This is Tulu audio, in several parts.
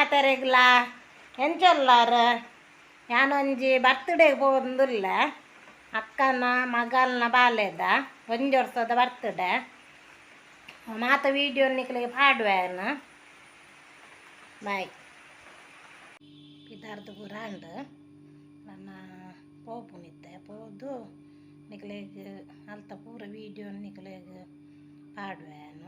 ಮಾತರೆಗ್ಲ ಎಂಚೊಲ್ಲಾರ ಯಾನೊಂಜಿ ಬರ್ತ್ಡೇ ಪೋಂದುಲ್ಲ ಅಕ್ಕನ ಮಗಲ್ನ ಬಾಲೆದ ಒಂಜಿ ವರ್ಷದ ಬರ್ತ್ಡೇ ಮಾತ ವೀಡಿಯೋ ನಿಕ್ಲೆಗ್ ಪಾಡುವೆನ್ ಬಾಯ್ ಪಿದಾರ್ದು ಪೂರ ಆಂಡ್ ನನ ಪೋಪುನಿತ್ತೆ ಪೋದು ನಿಕ್ಲೆಗ್ ಅಲ್ತ ಪೂರ ವೀಡಿಯೋ ನಿಕ್ಲೆಗ್ ಪಾಡುವೆನ್.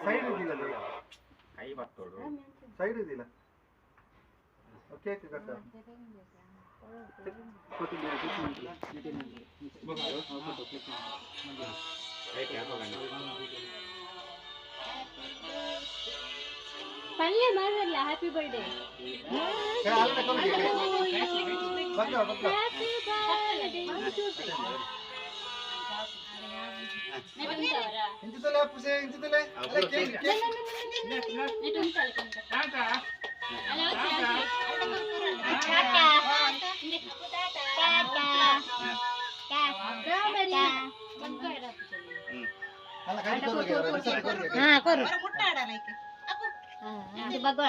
ಸೈಡ್ ಇದಿಲ್ಲ ಕೈ ಬರ್ತೋಡು ಸೈಡ್ ಇದಿಲ್ಲ ಕೇಕ್ ಕಟ್ಟ ಪಲ್ಯ ಮಾಡಲ್ಲ. Happy birthday. Happy birthday. ಇಂಚಿತಲೆ ಅಪ್ಪುಸೆ ಇಂಚಿತಲೆ ಅಲ್ಲ ಕೇಕ್ ಕೇಕ್ ಅಲ್ಲ ಕೈ ಕೊರ್ಗೆ ಹಾ ಕೊರು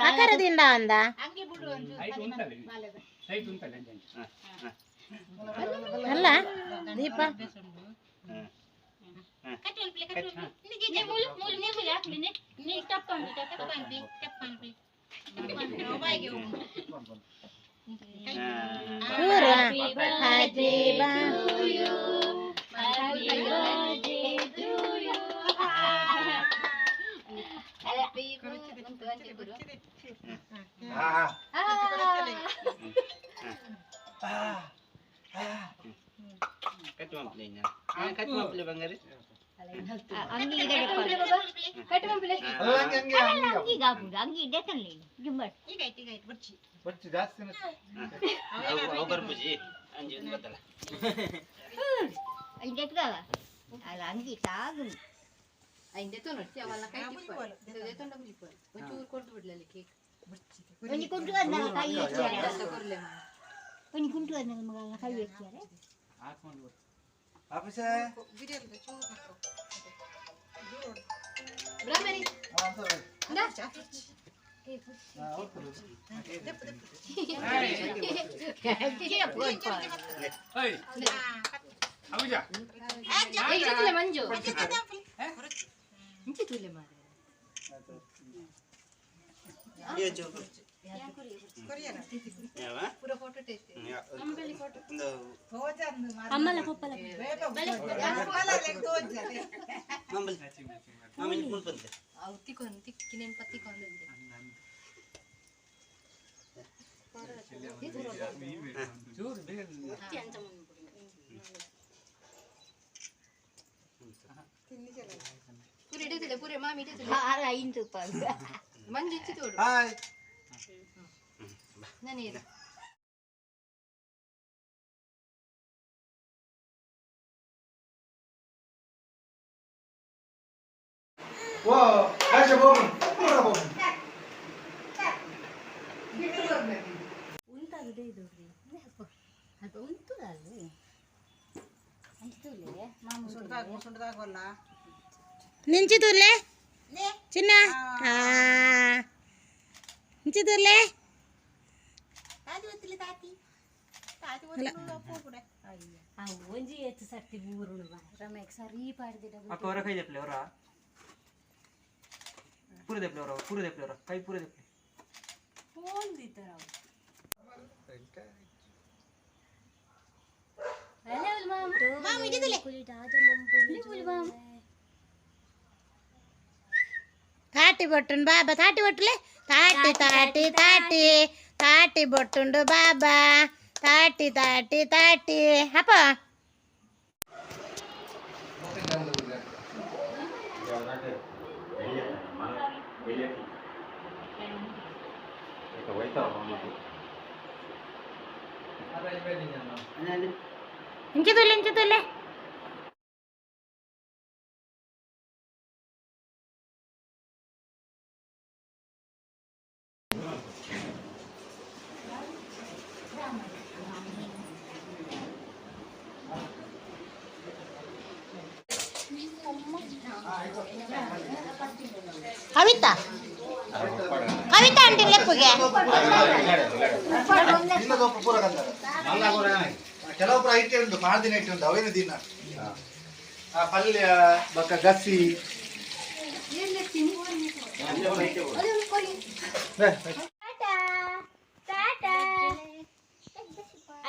ಅಕರದಿಂದ ಅಂದ ಅಲ್ಲ ದೀಪ Happy ಅಪ್ಪುಸೆ ಮಂಜು ಅಮ್ಮಲ ಪಪ್ಪಲ ಹಾಯ್. ಓ ಆಚೆ ಹೋಗು ಪೂರ ಹೋಗು. ನಿಂಚಿತುಲೆ ಚಿನ್ನ ನಿಂಚಿತುಲೆ ಅಕ್ಕ ಹೊರ ಕೈ ದೆಪ್ಲೆ ಹೊರ ಪೂರ ದೆಪ್ಲೆ ಹೊರ ಪೂರ ದೆಪ್ಲೆ ಹೊರ ಕೈ ಪೂರ ದೆಪ್ಲೆ. ತಾಟಿ ಬೊಟ್ಟುಂಡು ಬಾಬಾ ತಾಟಿ ಬೊಟ್ಟುಲೆ ತಾಟಿ ತಾಟಿ ತಾಟಿ ತಾಟಿ ಬೊಟ್ಟುಂಡು ಬಾಬಾ ತಾಟಿ ತಾಟಿ ತಾಟಿ ಅಪ್ಪ. ಇಂಚಿ ತೂಲೆ, ಇಂಚಿ ತೂಲೆ. ಕವಿತಾ, ಕವಿತಾ ಆಂಟಿ ಲೆಪ್ಪುಗೆ. ಇಲ್ಲದೊಪ್ಪ ಪೂರ ಕಂದರ. ಕೆಲವೊಬ್ಬರು IT ಉಂಟು, ಪಾಡ್ದಿನ IT ಉಂಟು, ಅವೇನು ದಿನ ಆ ಪಲ್ಯ ಬೊಕ್ಕ ಗಸಿ. ಟಾಟಾ ಟಾಟಾ.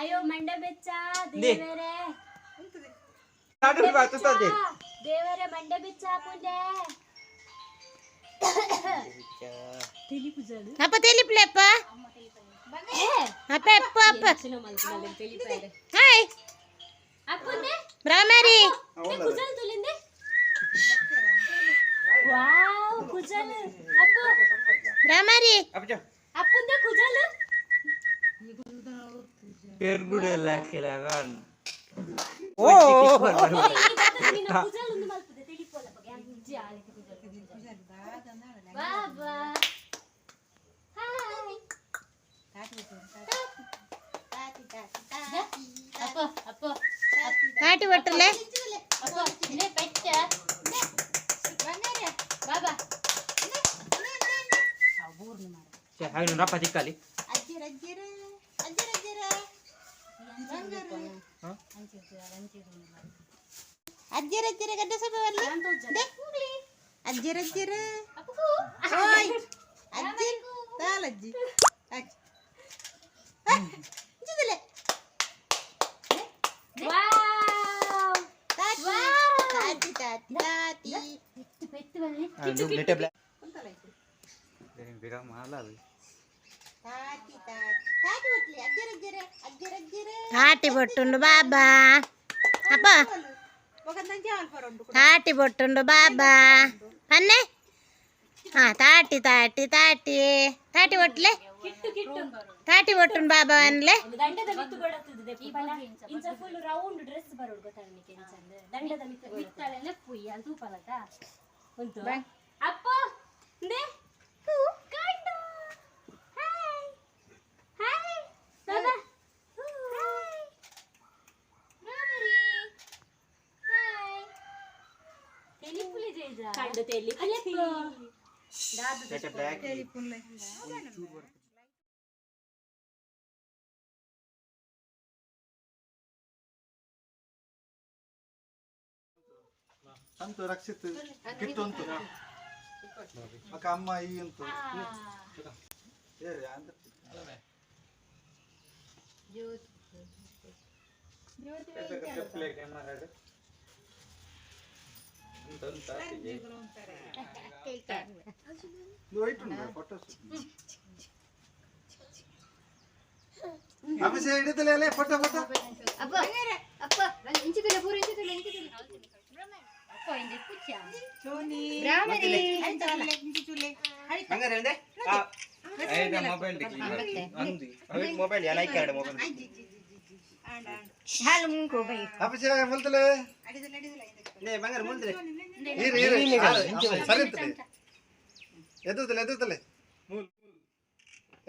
ಅಯ್ಯೋ ಮಂಡ ಬೆಚ್ಚ ದೇವರೇ, ದೇವರೇ, ಮಂಡ ಬೆಚ್ಚ ಪುಂಡೆ. ಅಪ್ಪ ತೆಲಿಪ್ಲೆಪ್ಪ, ಅಪ್ಪ ಅಪ್ಪ ಅಪ್ಪ. ಹಾಯ್. ಅಪ್ಪುಂದೆ. ಭ್ರಮರಿ. ಕುಜಲ್ ತುಲಿಂದೆ. ವಾವ್, ಕುಜಲ್ ಅಪ್ಪು. ಭ್ರಮರಿ. ಅಪ್ಪುಂದೆ ಕುಜಲ್. ಓ. ಕುಜಲ್ ಒಂದು ಮಲ್ಪುದೆ ತಿಳಿಪೋಲ ಬಗ್ಗೆ ಅಂಜಿ ಆಲಿಕೆ ಕುಜಲ್. ಬಾಬಾ, ಹಾಯ್. ಅಪ್ಪ ಅಪ್ಪ. ತಾಟಿ ಬಟ್ಟಲೆ. ಅಪ್ಪ ನೆ ಪೆಟ್ಟ ಬಾಬಾ. ಹಾಗೆ ರಪ್ಪ ತಿಕ್ಕಾಲಿ. ಅಜ್ಜಿರ ಅಜ್ಜಿರ ಗಡ್ಡ ಸಭೆ ಬರ್ಲಿ. ಅಜ್ಜಿರ ಅಜ್ಜಿರ. ಓಯ್ ಅಜ್ಜಿ, ತಾಲಜ್ಜಿ. ಇಂಚಿದಲೆ. ವಾವ್. ತಾಟಿ ತಾಟಿ ತಾಟಿ ತಾಟಿ. ಪೆಟ್ಟು ಪೆಟ್ಟು ಬನ್ನಿ. ತಾಟಿ ತಾಟಿ ತಾಟಿ ಬಟ್ಲಿ. ಅಜ್ಜಿರ ಅಜ್ಜಿರ ಅಜ್ಜಿರ ಅಜ್ಜಿರ. ತಾಟಿ ಬೊಟ್ಟುಂಡು ಬಾಬಾ. ಅಪ್ಪ, ತಾಟಿ ಬೊಟ್ಟುಂಡು ಬಾಬಾ ಪನ್ನೆ. ಹಾ, ತಾಟಿ ತಾಟಿ ತಾಟಿ ತಾಟಿ ಬೊಟ್ಲೆ. ಕಿಟ್ಟು ಕಿಟ್ಟು. ತಾಟಿ ಬೊಟ್ಟುಂಡು ಬಾಬಾ ಅನ್ಲೆ. ದಂಡದ ಮಿತ್ತು ಗೊಡತ್ತದ ಇಂಚ ಫುಲ್ ರೌಂಡ್ ಡ್ರೆಸ್ ಬರೋಡು ಗೊತ್ತಾಗಲಿಕ್ಕೆ ಇಂಚಂದು ದಂಡದ ಮಿತ್ತು ಮಿತ್ತಲೆಲ್ಲ ಪುಯ್ಯ ತೂಪಲತ ಉಂಟು. ಅಪ್ಪ ನೆ ಕಂಡು. ಹಾಯ್ ಹಾಯ್ ಬಾಬಾ. ಹಾಯ್ ರಾಮರಿ. ಹಾಯ್ ತೆಲಿಪುಲಿ ಜೈಜ ಕಂಡು ತೆಲಿ. ಅಂತು ರಕ್ಷಿತ್ ಕಿಟ್ಟು ಉಂಟು ಬೊಕ್ಕ ಅಮ್ಮ ಈ ಉಂಟು. ಏ ಅಂತ. ಇದು ವೈಟ್ ಉಂಟು ಫೋಟೋಸ್. ಅಭಿಷೇಕ್ ಹಿಡಿತಲೇ ಅಲ್ಲೇ ಫೋಟೋ ಫೋಟೋ. ಅಪ್ಪ ಅಪ್ಪ, ಇಂಚಿತಲೆ ಪೂರ ಇಂಚಿತಲೆ ಇಂಚಿತಲೆ ಅಪ್ಪ ಇಂಜೆ ಕುಚ್ಚ. ಮೊಬೈಲ್ ಎಲ್ಲ ಎರಡು ಮೊಬೈಲ್. ಅಭಿಷೇಕ್ ಮುಲ್ತಲೆ. ಬಂಗಾರ ಮುಂದೆ. ಇರು ಇರು, ಸರಿ ಅಂತಲೆ. ಎದುರ್ತಲೆ ಎದುರ್ತಲೆ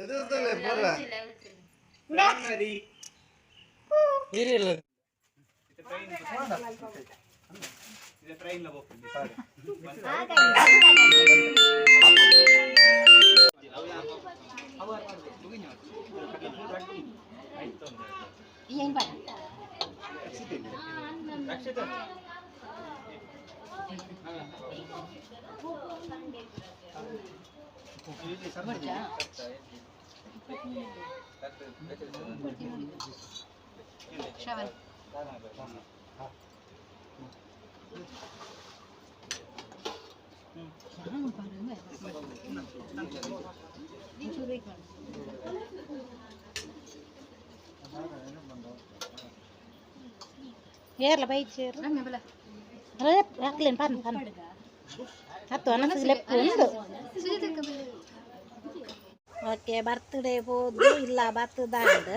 ಎದುರ್ತಲೆ ಪೂರ. ಏರ್ಲ ಬೈಚೇರು ಹಾಕ್ಲೇನು ಪನ್ ಪನ್ ಹತ್ತು ಅನಸಿಗೆ ಲೆಪ್ಪು ಉಂಡು. ಓಕೆ, ಬರ್ತ್ಡೇ ಪೋದು ಇಲ್ಲ ಬತ್ತದಾಂಡ್.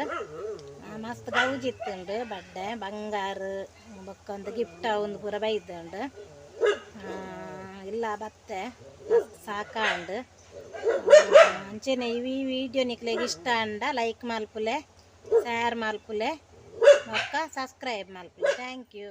ಮಸ್ತ್ ಗೌಜಿ ಇತ್ತುಂಡು ಬಡ್ಡೆ ಬಂಗಾರು ಬೊಕ್ಕ ಒಂದು ಗಿಫ್ಟ್ ಒಂದು ಪೂರ ಬೈದುಂಡು. ಇಲ್ಲ ಬತ್ತೆ ಮಸ್ತ್ ಸಾಕಾಂಡು. ಅಂಚೆನೆ ಈ ವಿಡಿಯೋ ನಿಕ್ಲೆಗ್ ಇಷ್ಟ ಅಂಡ ಲೈಕ್ ಮಲ್ಪುಲೆ, ಶೇರ್ ಮಲ್ಪುಲೆ, ಬೊಕ್ಕ ಸಬ್ಸ್ಕ್ರೈಬ್ ಮಲ್ಪುಲೆ. Thank you.